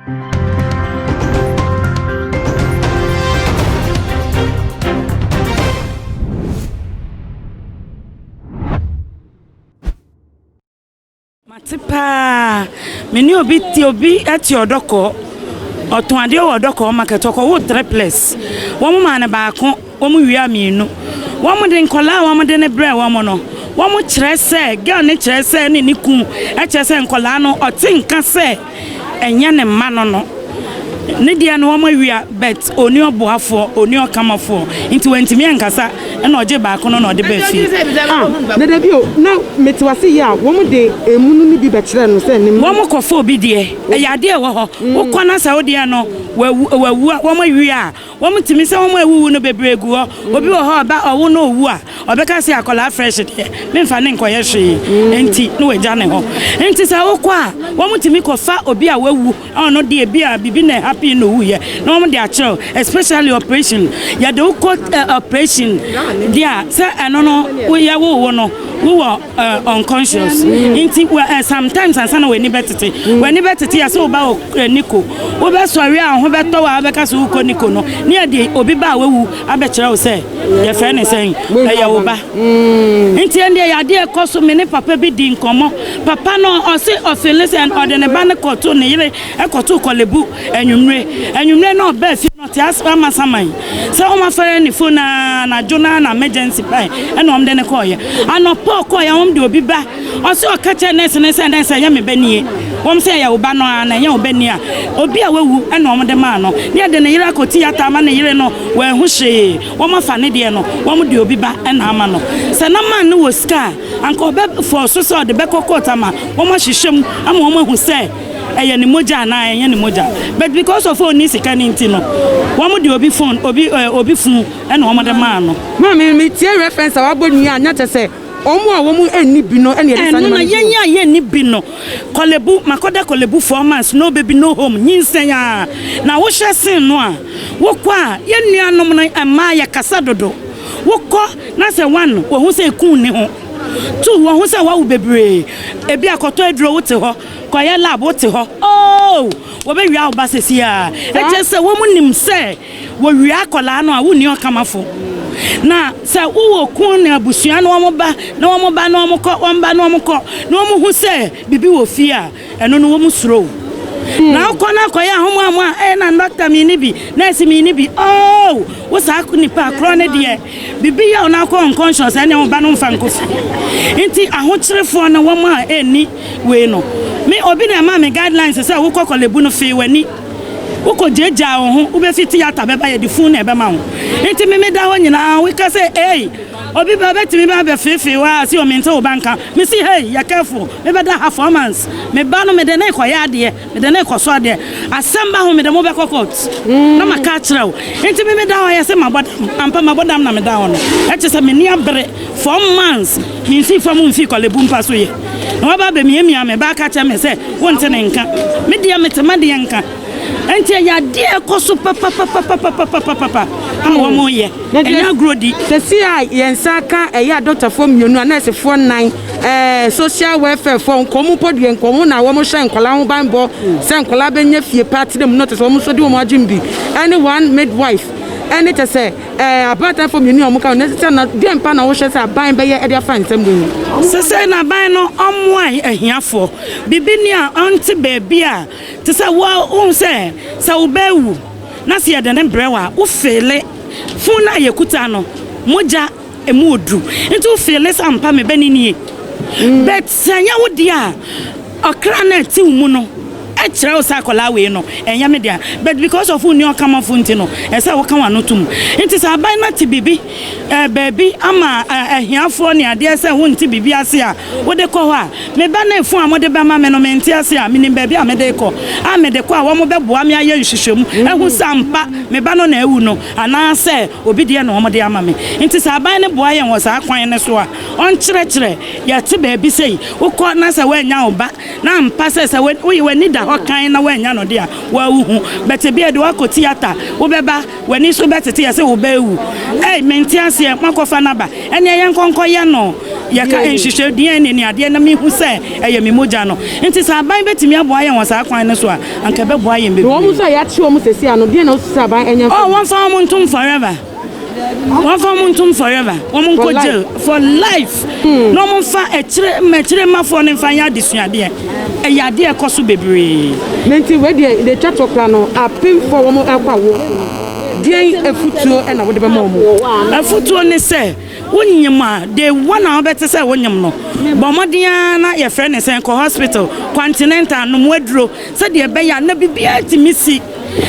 Mate paa. Me ne obi te obi te ɔdɔkɔɔ. Ɔtɔn adeɛ wɔ ɔdɔkɔɔ market. Ɔkɔwoo triplets. Wɔn maa no baako, wɔn wia mmienu. Wɔn de nkwadaa a wɔn de no brɛɛ wɔn no, wɔn kyerɛ sɛ girl no kyerɛ sɛ ne ne kun kyerɛ sɛ nkwadaa no ɔte nka sɛ ɛnyɛ ne mma no no ne deɛ no wɔn awia but ɔni ɔboafoɔ ɔni ɔkamafoɔ nti wantumi ankasa ɛna ɔgye baako no na ɔde baa fie. Ah, na dabi o, na mete wase yie a, wɔn de emunu no bi bɛkyerɛɛ no sɛ ne mma. Wɔn kɔfa obi deɛ, ɛyɛ adeɛ ɛwɔ hɔ, wokɔ na sɛ wo deɛ no wawu wawu a wɔn awia a, Wɔn tumi sɛ wɔn a awuwu no bebree gu hɔ. Obi wɔ hɔ a ɔba ɔwo na owu a, ɔbɛka sɛ akwadaa fresh deɛ, memfa no nkɔyɛ hwee, enti na wagya ne hɔ. Enti sɛ wokɔ a, wɔn tumi kɔfa obi a wawu a ɔno deɛ ebi a biribi na ɛhappen na owuiɛ na wɔn de akyerɛ wo, especially operation. Yɛde wo kɔ operation deɛ a, sɛ ɛno no yɛwoo wo no, wowɔ unconscious nti sometimes ansa na w'ani bɛtete w'ani bɛtete yɛ sɛ woba wɔ niko wobɛsɔre a ho bɛtɔ wɔ a wobɛka sɛ wokɔ niko no ne yɛde obi ba a wawu abɛkyerɛ wo sɛ yɛfrɛ ne sɛn ɛyɛ wo ba nti ɛndeɛ yadeɛ ɛkɔ so. Me ne papa bi di nkɔmmɔ, papa no ɔse ɔfele sɛ ɔde ne ba no kɔto ne yere ɛkɔto kɔlebu anwummere anwummere na ɔbaa fie no ɔte ase amasaman sɛ wɔn afɛrɛ ne phone aa anadwo no ara na emergency bae ɛna wɔn de no kɔɔyɛ anɔpa ɔkɔɔyɛ wɔn de obi ba ɔsɛ ɔka kyerɛ nurse no sɛ nurse ɛnyɛ me ba nie wɔn sɛ ɛyɛ wo ba no ara na ɛnyɛ wo ba nie a obi a wawu ɛna wɔn de maa no ne yɛde ne yere akɔ theatre ama ne yere no wɔanhu hwee wɔn afa ne deɛ no wɔn de obi ba ɛna ama no sɛ na man no wɔ sika a anka ɔbɛ fɔɔ so sɛ ɔde bɛkɔ court ama wɔn ahyehyɛ mu ama wɔn ahu sɛ ɛyɛ ne mogya anaa ɛnyɛ ne mogya but because of ɔnni sika no nti no wɔn de obi phone obi ɛɛ obi funu ɛna wɔn de maa no. Maame me tie reference a wabɔ nua a na kyerɛ sɛ wɔn a wɔn nni bi no ɛna yɛde saa Ɛno nneɛma no no yɛn gye a yɛnni bi no Korle-Bu makɔda Korle-Bu 4 months, no baby, no home, nyinsɛn a na wohyɛ sen no a wokɔ a yɛn nuanom no mmaa yɛkasa dodo wokɔ na sɛ one wɔhu sɛ ekun ne ho, two wɔhu sɛ wawo bebree ebi akɔtɔ aduro wote hɔ kɔyɛ lab wote hɔ oh wɔbɛwia wo ba sɛsi a ɛkyɛ sɛ wɔn nim sɛ wɔwia akɔlaa no a wonni ɔkamafo na sɛ wowɔ kun na abusua na wɔn ba na wɔn ba na wɔn kɔ wɔn ba na wɔn kɔ na wɔn hu sɛ biribi wɔ fie a ɛno no wɔn suro na wokɔ na akɔyɛ ahomoamoa a ɛyɛ na dɔkta mi ni bi nɛɛse mi ni bi oh wo saa nipa korɔ ne deɛ biribi yɛ wo na akɔ unconscious ɛne wo ba no mfa nkɔ fie nti ahokyerefoɔ no wɔn a ɛnni wei no me obi na ɛma me guidelines sɛ wokɔ kɔlebu no fee w'ani wokɔ gyagyaa wo ho wobɛfi theatre bɛba yɛde fun na ɛbɛma wo nti me meda hɔ nyinaa woka sɛ ei obi ba bɛtumi ba bɛfeefee hɔ a si o mente wo ba nka me si hey yɛ careful mebɛda ha 4 months me ba no mede ne kɔyɛ adeɛ mede ne kɔ so adeɛ asɛm ba ho mede mo bɛkɔ court na maka akyerɛ wo nti me meda hɔ yɛ sɛ mabɔ dam ampa mabɔ dam na meda hɔ no ɛkyɛ sɛ m'ani abere 4 months memfii fam mfii kɔlebu mpa so yɛ na waba abɛmiamia me ba aka kyerɛ me sɛ wonte ne nka me deɛ mete ma deɛ nka nti ɛyɛ adeɛ ɛkɔ so papapapapapapapa a wɔn yɛ ɛnyɛ agorɔ di. Sɛsi a yɛn nsa ka ɛyɛ adɔktafoɔ mmienu a nɛɛsefoɔ nnan social welfare foɔ nkɔmɔ mpo deɛ nkɔmɔ na wɔn hyɛ nkɔla ho banbɔ sɛ nkɔla bɛnya fie pa tena mu no te sɛ wɔn nso de wɔn adwene bi ɛne one midwife ɛne kyɛ sɛ abaatafoɔ mmienu a wɔn ka ho na sɛ na deɛ mpa na wɔhyɛ sɛ aban bɛyɛ ɛde afa nsɛm wɔ yi. Sɛsɛ na aban no ɔmmoa ahiafoɔ biribi ni a ɔnte baabi a te sɛ wo wohu sɛ sɛ wo bɛɛwu na sɛ yɛde ne brɛ wo a wo feele fon no a yɛkuta no mogya emu odu nti wo feele sɛ ampa me bɛ ne nie but sɛ ɛnyɛ wo deɛ a ɔkra no a ɛte wo mu no ɛkyerɛ wo sɛ akwadaa wei no ɛnyɛ me dea but because of wonni ɔkamafo nti no ɛsɛ woka w'ano tom nti sɛ aban no ate biribi baabi ama ahiafoɔ ne adeɛ sɛ wonte biribi ase a wode kɔ hɔ a meba no efo a mode bɛma me no mente ase a menim baabi a mede kɔ a mede kɔ a wɔn bɛboa me ayɛ nhwehwɛmu ɛho sɛ ampa meba no na awu no anaasɛ obi deɛ na wɔn de ama me nti sɛ aban no boa yɛn wɔ saa kwan no so a ɔnkyerɛkyerɛ yɛte baabi sɛi wokɔ na sɛ woanya wo ba na ampa sɛ sɛ woyɛ w'ani da hɔ. Wokɔkan na woannya no de a, woawu but ebia de woakɔ theatre, wobɛba, w'ani so bɛtete yɛ sɛ wo ba awu. Ei, mente aseɛ, moakɔfa no aba, ɛnneɛ yɛnkɔ nkɔyɛ no yɛka nhwehwɛ DNA ne adeɛ na mehu sɛ ɛyɛ me mogya no. Nti sɛ aban bɛtumi aboa yɛn wɔ saa kwan no so a, anka ɛbɛboa yɛn Na wɔn bebree. nso a yɛakye wɔn seesei ano, deɛn na wosusu sɛ aban nyɛ mfa Oh, ho? wɔmfa wɔn ntom forever. Wɔmfa wɔn ntom forever. Wɔn For nkɔ life. jail for life. Na wɔn mfa akyire mma akyire mmafoɔ no mfa nyɛ adesuadeɛ. Ɛyɛ adeɛ a ɛkɔ so bebree. Na nti wei deɛ, deɛ ɛtwa toɔ koraa no, apemfoɔ a wɔn rekɔ awoɔ so no, deɛn afutuo na wode bɛma wɔn? Afutuo ne sɛ, wonyim a, day one a wobɛte sɛ wonyim no, bɔ mmɔden ara na yɛfrɛ no sɛn, kɔ hospital, kɔ antenatal, nom w'aduro sɛdeɛ ɛbɛyɛ a na biribiara tumi si.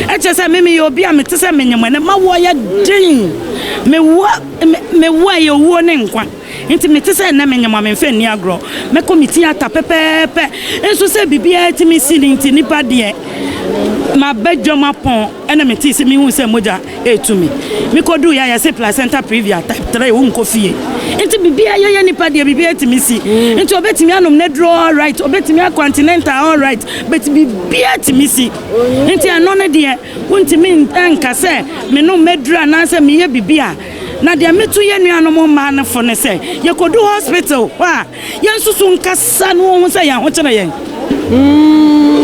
Ɛkyerɛ sɛ me meyɛ obi a mete sɛ menyim ɛnɛ, m'awoɔ yɛ den, mewo mewo a ɛyɛ owuo ne nkwa. Nti mete sɛ nnɛ menyem a memfa nni agorɔ. Mɛkɔ me ti ata pɛpɛɛpɛ. Nso sɛ biribiara tumi si no nti nnipa deɛ maba dwam apɔn ɛna metee sɛ mehuu sɛ mogya retu me. Mekɔduruiɛ a yɛse placenta previa type 3 wonkɔ fie. Nti biribiara yɛyɛ nnipa deɛ biribiara tumi si. Nti ɔbɛtumi anom n'aduro alright, ɔbɛtumi akɔ antenatal alright but biribiara tumi si. Nti ɛno no deɛ wontumi nka sɛ menom m'aduro anaasɛ meyɛ biribi a. Na deɛ meto yɛn nuanom mmaa no fo ne sɛ, yɛkɔdu hospital hɔ a, yɛnsusu nkasa na wɔnhu sɛ yɛn ho kyere yɛn.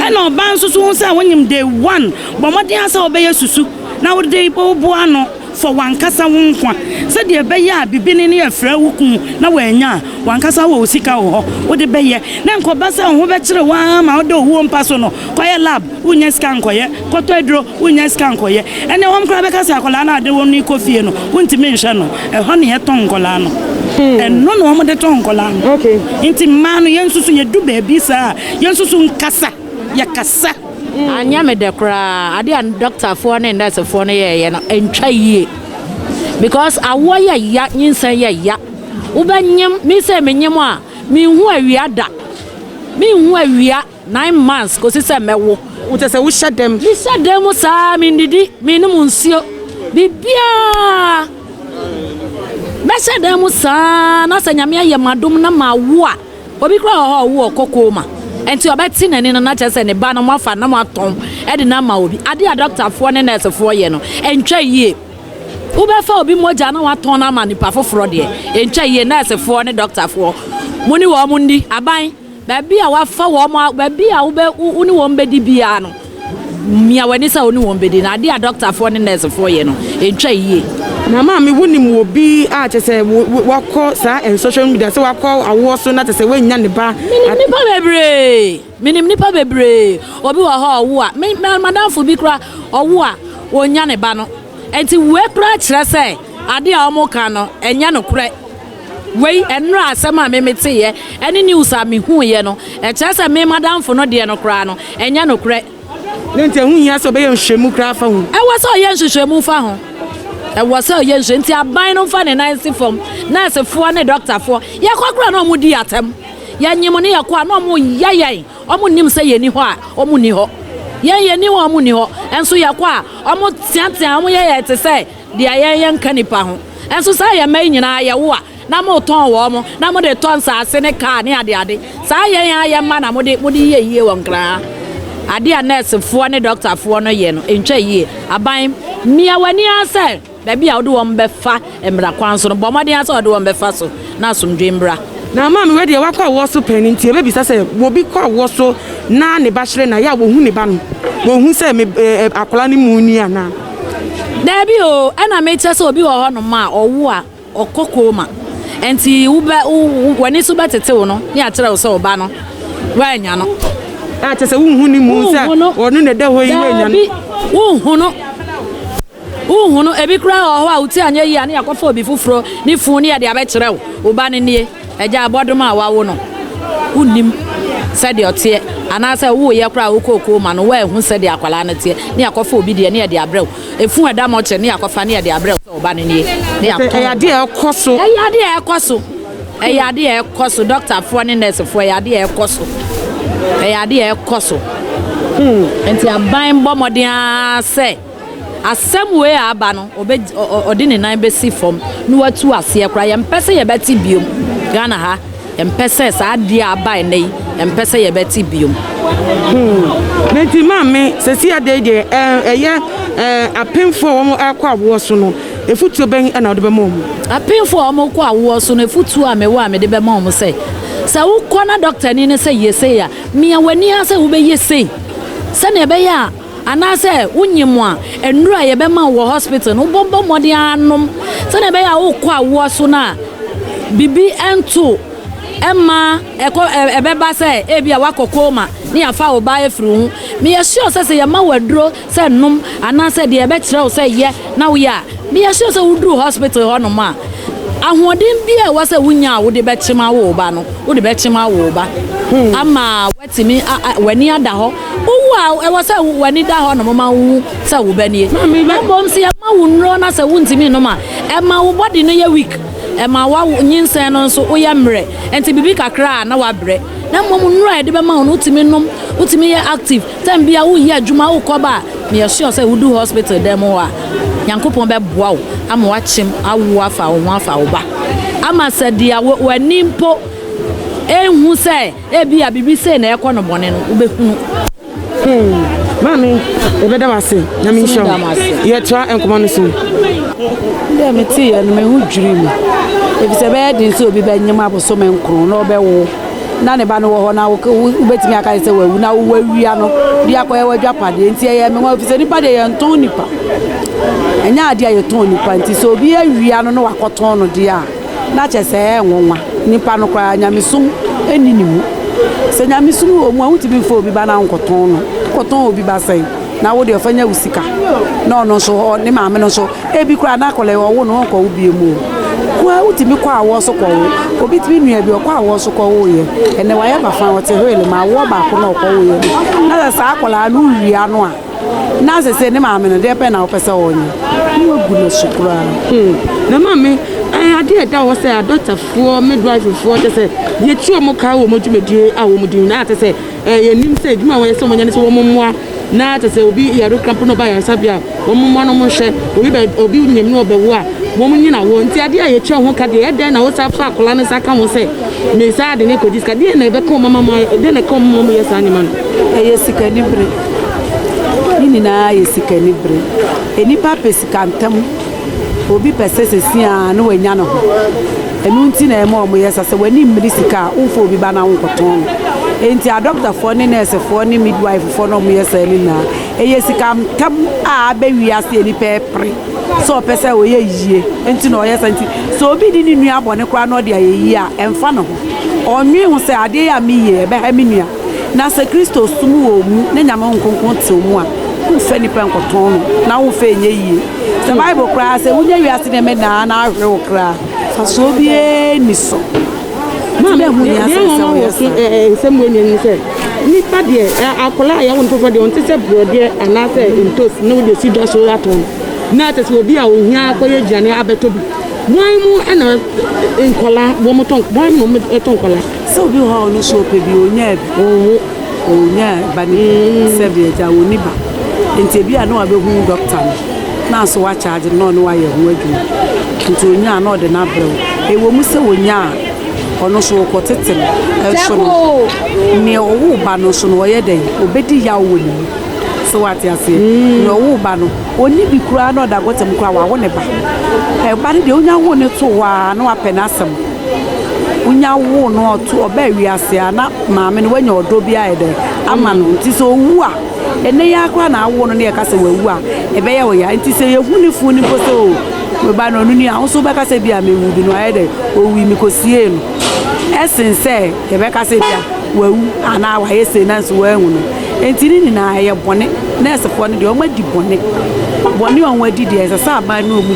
Ɛna ɔbaa nso so hu sɛ wonyim day one, bɔ mmɔden ara sɛ wobɛyɛ susu na wode woboa ano for w'ankasa wo nkwa sɛdeɛ ɛbɛyɛ a biribi ne ne yɛfrɛ wo kunu na wannya a, w'ankasa wɔ wo sika wɔ hɔ wode bɛyɛ. Na nkɔba sɛ wo ho bɛkyere wo ara ma wode owuo mpa so no, kɔyɛ lab, wonnya sika nkɔyɛ, kɔtɔ aduro, wonnya sika nkɔyɛ. Ɛnneɛ wɔn koraa bɛka sɛ akwadaa no a wɔde wɔn rekɔ fie no, wontumi nhwɛ no. Ɛhɔ na yɛtɔn nkwadaa no. Ɛno na wɔde tɔn nkwadaa no. Nti mmaa no, yɛn nso so yɛdu baabi saa a, yɛn nso so nkasa, yɛkasa. Anyɛ me dɛ koraa. Adeɛ a dɔktafoɔ ne nɛɛsefoɔ no yɛeɛ no, ɛntwa yie. Because awoɔ yɛ ya, nyinsɛn yɛ ya. Wobɛnyem, me sei menyem a, menhu awia da. Menhu awia. Nine months kosi sɛ mɛwo. Wo kyerɛ sɛ wo hyɛ dɛm. Me hyɛ dɛm mu saa me nnidi me nom nsuo biribiara mɛhyɛ dɛm mu saa na sɛ nyame ayɛ m'adom na ma wo a obi kura wɔ hɔ ɔwo ɔkɔ kooma nti ɔbɛte n'ani no na kyerɛ sɛ ne ba no moafa na moatɔn ɛde no ama obi adeɛ a dɔktafoɔ ne nɛɛsefoɔ yɛ no ɛntwa yie wobɛfa obi mogya na watɔn no ama nipa foforɔ deɛ ɛntwa yie nɛɛsefoɔ ne dɔktafoɔ mo ne wɔn nni aban Baabi a wɔafa wɔn a, baabi a wobɛ, wo ne wɔn bɛdi biara no, mia w'ani sɛ wo ne wɔn bɛdi. Na adeɛ a dɔktafoɔ ne nɛɛsefoɔ yɛ no, ɛntwa yie. Na maame wonim obi a kyɛ sɛ wakɔ saa nsɔhwɛ no bi da sɛ wakɔ awoɔ so na kyɛ sɛ wannya ne ba? Menim nnipa bebree, menim nnipa bebree. Obi wɔ hɔ a ɔwo a, me, madamfo bi koraa ɔwo a ɔnnya ne ba no. Nti wei koraa kyerɛ sɛ adeɛ a wɔka no ɛnyɛ nokorɛ. Wei, ɛnora asɛm a me meteeɛ ɛne news a mehuuiɛ no, ɛkyerɛ sɛ me madamfo no deɛ no koraa no, ɛnyɛ nokorɛ. Ne nti ɛho hia sɛ ɔbɛyɛ nhwehwɛmu koraa fa ho. Ɛwɔ sɛ ɔyɛ nhwehwɛmu fa ho. Ɛwɔ sɛ ɔyɛ nhwehwɛmu. Nti aban no mfa ne nan nsi fam. Nɛɛsefoɔ ne dɔktafoɔ, yɛkɔ koraa na wɔn di atɛm. Yɛnyem ne yɛkɔ a na wɔn yɛ yɛn. Wɔn nnim sɛ yɛnni hɔ a, wɔn nni hɔ. Yɛn yɛnni hɔ a wɔn nni hɔ. Nso yɛkɔ a, wɔn teatea, wɔn yɛ yɛn te sɛ deɛ yɛn yɛnka nnipa ho. Nso saa yɛn mma yi nyinaa yɛwo a, na motɔn wɔn, na mode tɔ nsaase ne kaa ne adeade. Saa yɛn ara yɛn mma na mode mode yɛ yie wɔ Nkran ha. Adeɛ a nɛɛsefoɔ ne dɔktafoɔ no yɛ no, ɛntwa yie. Aban, mia w'ani ara sɛ baabi a wode wɔn bɛfa mmara kwan so no, bɔ mmɔden ara sɛ wode wɔn bɛfa so na asomdwoeɛ mmra. Na maame wei deɛ wakɔ awoɔ so pɛn nti yɛbɛbisa sɛ obi kɔ awoɔ so na ne ba hyere no a, yɛ a wɔhu ne ba no? Wɔhu sɛ me eh, akwadaa no mu ni anaa? Daabi o, ɛna mekyerɛ sɛ obi wɔ hɔnom a ɔwo a ɔkɔ kooma. Nti wobɛ wo w'ani so bɛtetew no ne akyerɛ wo sɛ wo ba no woannya no. A kyerɛ sɛ wonhu ne mu sɛ ɔno na ɛda hɔ yi woannya no. Daabi, wonhu no. Wonhu no. Ebi koraa wɔ hɔ a wo ti anyɛ yie a ne yɛakɔfa obi foforɔ ne funu ne yɛde abɛkyerɛ wo. Wo ba no nie. Agya abɔdom a wawo no, wonnim sɛdeɛ ɔteɛ, anaasɛ woyɛ koraa a wokɔɔ kooma no, woanhu sɛdeɛ akwadaa no teɛ, ne yɛakɔfa obi deɛ ne yɛde abrɛ wo. Efunu a ɛda mɔkyere ne yɛakɔfa ne yɛde abrɛ wo sɛ wo ba no nie, ne yɛatɔn. Ɛyɛ adeɛ a ɛkɔ so. Ɛyɛ adeɛ a ɛkɔ so. Ɛyɛ adeɛ a ɛkɔ so. Dɔktafoɔ ne nɛɛsefoɔ, ɛyɛ adeɛ a ɛkɔ so. Ɛyɛ adeɛ a ɛkɔ so. Nti aban bɔ mmɔden ara sɛ. Asɛm wei a aba no, ɔbɛ ɔde ne nan bɛsi fam na watu aseɛ koraa. Yɛmpɛ sɛ yɛbɛte biom Ghana ha. Yɛmpɛ sɛ saa adeɛ a aba ɛnnɛ yi, yɛmpɛ sɛ yɛbɛte biom. Hmm. Na nti maame, sɛsi adeɛ yi deɛ, ɛyɛ apemfoɔ a wɔn ɛrekɔ awoɔ so no, efutuo bɛn na wode bɛma wɔn? Apemfoɔ a wɔn rekɔ awoɔ so no, efutuo a mewɔ a mede bɛma wɔn sɛ, sɛ wokɔ na dɔktani no sɛ yɛ sei a, mia w'ani ara sɛ wobɛyɛ sei, sɛnea ɛbɛyɛ a Anaasɛ wonyim a, nnuru a yɛbɛma wo wɔ hospital no, wobɔbɔ mbɔden ara anom sɛnea ɛbɛyɛ a wokɔ awoɔ so no a, biribi nto wo mma ɛkɔ ɛbɛba sɛ ebi a woakɔ coma ne yɛafa wo ba afiri wo ho. Meyɛ sure sɛ sɛ yɛma wo aduro sɛ nom anaasɛ deɛ yɛbɛkyerɛ wo sɛ yɛ na woyɛ a, meyɛ sure sɛ woduru hospital hɔnom a, ahoɔden bi a ɛwɔ sɛ wonya a wode bɛkyem awo wo ba no, wode bɛkyem awo wo ba ama Tumi a a w'ani ada hɔ. Wowu a, ɛwɔ sɛ w'ani da hɔ nom ma wohu sɛ wo ba nie. Na mmom sɛ yɛma wo nnuro na sɛ wontumi nnom a, ɛma wo body no yɛ weak. Ɛma wo nyinsɛn no nso woyɛ mmerɛ. Nti biribi kakra a na wabrɛ. Na mmom nnuro a yɛde bɛma wo no wotumi nom, wotumi yɛ active. Time biara woyɛ adwuma wokɔ ba a, meyɛ sure sɛ wodu hospital dan mu hɔ a, Nyankopɔn bɛboa wo ama woakyem awo afa wo ho afa wo ba. Ama sɛ deɛ w'ani mpo nhu sɛ Ebia biribi sei na ɛrekɔ no bɔne no, wobɛhunu. Hmm, maame, yɛbɛda wo ase. Nyame nhyira wo. Yɛtra nkɔmmɔ no so. Deɛ meteeɛ no, me ho dwirii me. Efisɛ ɛbɛyɛ den sɛ obi bɛnyem abosome nkron na ɔbɛwo na ne ba no wɔ hɔ na wobɛtumi aka sɛ wawu na wowawia no de akɔyɛ w'adwapadeɛ. Nti ɛyɛ me nwanwa efisɛ nipa deɛ yɛntɔn nipa. Ɛnyɛ adeɛ a yɛtɔn nipa nti sɛ obi awia no na wakɔtɔn no deɛ a, na kyerɛ sɛ ɛyɛ nwonwa. Nipa no koraa, nyamesom nni ne mu. Sɛ nyamesom wɔ mu a, wontumi mfa obi ba na wonkɔtɔn no. Wokɔtɔn obi ba sɛn? Na wo deɛ ɔfa nya wo sika. Na ɔno nso, ne maame no nso, ebi koraa na akwadaa yi ɔwo no, ɔnkɔwo bio mu o. Wo ara wotumi kɔ awoɔ so kɔwo. Obi tumi nua bi, ɔkɔ awoɔ so kɔwoeɛ. Ɛnnɛ wayɛ bafan, ɔte hwele ma awoɔ baako na ɔkɔwoeɛ no. Na sɛ saa akwadaa no wowia no a, Na sese ne maame no, deɛ bɛn na wopɛ sɛ ɔnyɛ? Na wagu no so koraa. Hmm. Na maame, ɛyɛ adeɛ a ɛda hɔ sɛ adɔktafoɔ, midwiferfoɔ, kyɛ sɛ yɛtu wɔn ka wɔ wɔn dwumadie a wɔn di na kyɛ sɛ yɛnim sɛ adwuma a wɔyɛ sɛ wɔnyɛ ne sɛ wɔn mmoa na kyɛ sɛ obi yare kora mpo na ɔba ayaresabea a wɔn mmoa no wɔn nhwɛ obi bɛ obi nyim na ɔbɛwo a wɔn nyina wɔ nti adeɛ a yɛtua ho ka deɛ ɛdɛn na wosa fa akwadaa no nsa ka ho sɛ me nsa de ne kɔgye sika deɛ na ɛbɛka wɔn ama deɛ na ɛka wɔn ma wɔyɛ saa nneɛma no. Ɛyɛ sikanibere. Ne nyinaa yɛ sikanibere. Nnipa pɛ sika ntɛm. Obi pɛ sɛ seesei ara na wanya ne ho. Ɛno nti na ɛma wɔyɛ saa. Sɛ w'ani mmere sika a, womfa obi ba na wonkɔtɔn no. Enti adɔkotafoɔ ne nɛɛsefoɔ ne midwifefoɔ no a wɔyɛ saa no nyinaa, ɛyɛ sika ntɛm a aba wiase a nnipa repere sɛ ɔpɛ sɛ ɔyɛ yie nti na ɔyɛ saa. Nti sɛ obi di ne nua bɔne koraa na ɔde ayɛ yie a, ɛmfa ne ho. Ɔnnwen ho sɛ adeɛ yi a meyɛ yi, ɛbɛha me nua. Na sɛ Kristo som wɔ wo mu na Nyame Honhom Kronkron te wo mu a, womfa nnipa nkɔtɔn no na womfa ɛnyɛ yie. Sɛ Bible koraa sɛ wonya wiase nneɛma nyinaa na ahwere wo kra a, mfasoɔ biara nni so. Nti na ɛho hia sɛ sɛ woyɛ saa. Nsɛm wei mmienu ne sɛ, nipa deɛ, akwadaa a yɛawo no foforɔ deɛ ɔnte sɛ borɔdeɛ anaasɛ ntos na wode si dwa so atɔn no. Na kyerɛ sɛ obi a ohia akɔyɛ aduane abɛtɔ bi. Wɔn mu na nkwadaa wɔn tɔn, wɔn mu na wɔtɔ nkwadaa. Sɛ obi wɔ hɔ a ɔno nso ɔpɛ bi, ɔnyaa bi. Ɔnwo, ɔnyaa ba no bi. Sɛbi agya, ɔnni ba. Nti ebi a na wabɛhu dɔkta no, na nso wakyagye no na ɔne wo ayɛ ho adwuma. Nti ɔnya a na ɔde no abrɛ wo. Ɛwɔ mu sɛ ɔnya a, ɔno nso ɔkɔtete no. Nso no, nea ɔwoo ba no nso no, ɔyɛ dɛn? Ɔbɛdi yaw wɔ ne mu. So wate aseɛ? Nea ɔwoo ba no, ɔnni bi koraa na ɔda gɔta mu koraa, wawo ne ba. Ɛba no deɛ, ɔnya woo no too hɔ ara na wapɛ n'asɛm. Wonya woo no ɔto ɔbaa wiase a na maame no wanya ɔdɔ bi ayɛ dɛn ama no nti sɛ owu a ɛnɛ yi ara koraa na awo no na yɛka sɛ wawu a ɛbɛyɛ wo ya nti sɛ yɛhu ne funu no mpo sɛ o me ba no ɔno ni a wo nso wobɛka sɛ bi a mewu bi no ayɛ dɛn owui mekɔsiee no ɛsen sɛ yɛbɛka sɛ bi a wawu anaa wayɛ sei nanso woanhu no nti ne nyinaa ɛyɛ bɔne nɛɛsefoɔ no deɛ wɔn adi bɔne bɔne a wɔn adi deɛ ɛsɛ sɛ aban ne wɔn di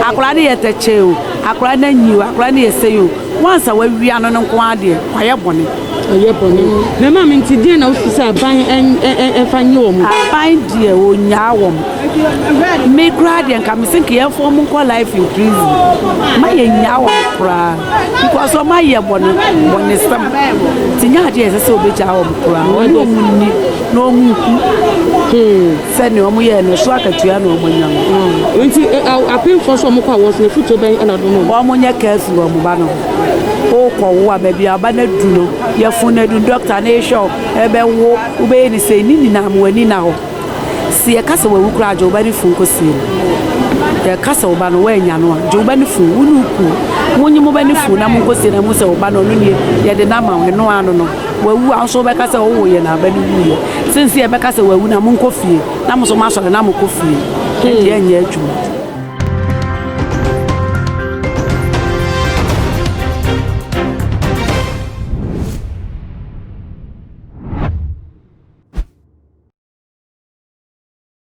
akwadaa no yɛ tɛkyɛ o Akwadaa no anyi o, akwadaa no yɛ sei o, once a wawia no no nko ara deɛ, wayɛ bɔne. Ɔyɛ bɔne. Na maame nti deɛn na wosusu sɛ aban mfa nyɛ wɔn? Aban deɛ ɔnyaa wɔn. Me koraa deɛ nka mese nka yɛmfa wɔn nkɔ life in prison. Ma yɛnyaa wɔn koraa because wɔn ayɛ bɔne bɔnesɛm. Nti nyɛ adeɛ a ɛsɛ sɛ wɔbɛgyaa wɔn koraa. Wɔne wɔn nni na wɔn nku. Sɛnea wɔn yɛɛ no, ɛso akatua na wɔn anya no. Nti apemfoɔ nso a wɔkɔ awoɔ so no, afutuo bɛn na wode bɛma wɔn? Wɔn nyɛ careful wɔn ba no ho. Wokɔ wo a, baabi a ɔba no adu no, yɛfun no adu, dɔkta no rehwɛ wo, ɛbɛwo, wobɛyɛ ne sei, ne nyinaa ma w'ani nna hɔ. Se yɛka sɛ wawu koraa a, gye wo ba no funu kɔsie no. Yɛka sɛ wo ba no, woannya no a, gye wo ba no funu, wo ne wo kunu, monye mo ba no funu na monkɔsie no na mohu sɛ wo ba no, ɔno nie, yɛde no ama wo, ɛno ara no no. Wawu a, wo nso wobɛka sɛ wowoeɛ na aba no wuiɛ. Sen sɛ yɛbɛka sɛ wawu na monkɔ fie, na mo nso moasɔre na mokɔ fie. Ɛndeɛ ɛnyɛ adwuma.